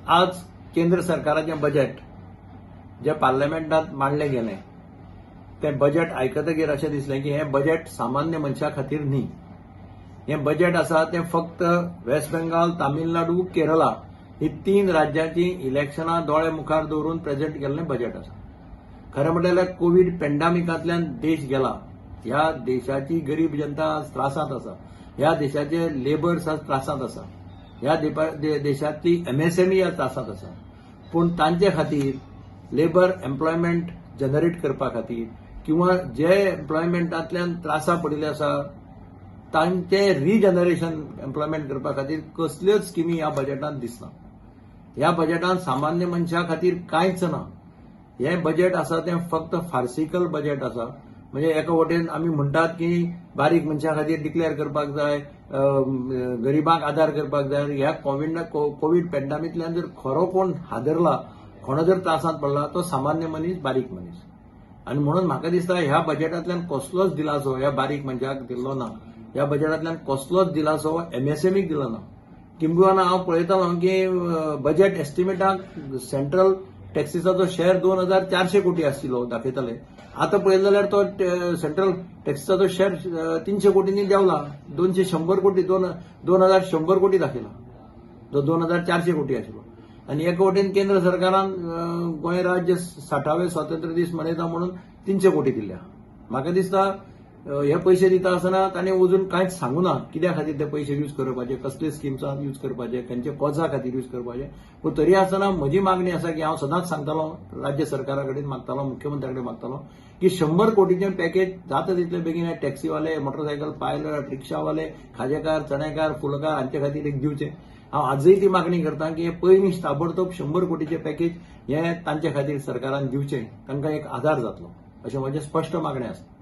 आज केंद्र सरकाराचें बजेट जें पार्लमेंटांत मांडलें गेलें तें बजेट आयकतकीर अशें दिसलें की हें बजेट सामान्य मनशा खातीर न्ही. हें बजेट आसा तें फक्त वेस्ट बेंगाल, तामिळनाडू, केरळा ही तीन राज्यांची इलेक्शनां दोळे मुखार दवरून प्रेजेंट केल्लें बजेट आसा. खरें म्हणल्यार कोवीड पेंडामिकांतल्यान देश गेला. ह्या देशाची गरीब जनता आज त्रासांत आसा. ह्या देशाचे लेबर्स आज त्रासांत आसा. ह्या देशांतली एमएसएमई आज त्रासांत आसा. पूण तांचे खातीर लेबर एम्प्लॉयमेंट जनरेट करपा खातीर किंवा जे एम्प्लॉयमेंटांतल्यान त्रासा पडिल्ले आसा तांचे रिजनरेशन एम्प्लॉयमेंट करपा खातीर कसल्योच स्किमी ह्या बजेटांत दिसना. ह्या बजेटांत सामान्य मनशा खातीर कांयच ना. हें बजेट आसा तें फक्त फार्सिकल बजेट आसा. म्हणजे एका वटेन आमी म्हणटात की बारीक मनशां खातीर डिक्लेअर करपाक जाय, गरिबांक आदार करपाक जाय. ह्या कोवीड पेंडामिकांतल्यान जर खरो कोण हादरला, कोणो जर त्रासांत पडला, तो सामान्य मनीस, बारीक मनीस. आनी म्हणून म्हाका दिसता ह्या बजेटांतल्यान कसलोच दिलासो ह्या बारीक मनशाक दिल्लो ना. ह्या बजेटांतल्यान कसलोच दिलासो एमएसएमईक दिलो ना. किंबहुना हांव पळयतालो की बजेट एस्टिमेटाक सेंट्रल टॅक्सिसाचो शेअर 2400 कोटी आशिल्लो दाखयताले. आतां पळयत जाल्यार तो सेंट्रल टॅक्सिसाचो शेअर 300 कोटींनी देंवला. 200 कोटी, 2100 कोटी दाखयला, जो 2400 कोटी आशिल्लो. आनी एका वटेन केंद्र सरकारान गोंय राज्य 60वे स्वातंत्र्य दीस मनयता म्हणून 300 कोटी दिल्या. म्हाका दिसता हे पयशे दिता आसतना तांणी अजून कांयच सांगू ना कित्या खातीर ते पयशे यूज करपाचे, कसले स्किम्सांक यूज करपाचे, खंयच्या कॉजा खातीर यूज करपाचे. पूण तरी आसतना म्हजी मागणी आसा की हांव सदांच सांगतालो, राज्य सरकारा कडेन मागतालो, मुख्यमंत्र्या कडेन मागतालो की 100 कोटीचें पॅकेज जाता तितले बेगीन हे टॅक्सीवाले, मोटरसायकल पायलट, रिक्षावाले, खाजेकार, चणेकार, फुलकार हांचे खातीर एक दिवचें. हांव आजय ती मागणी करता की हे पयलीं ताबडतोब 100 कोटीचें पॅकेज हें तांचे खातीर सरकारान दिवचें. तांकां एक आधार जातलो अशें म्हजें स्पश्ट मागणें आसा.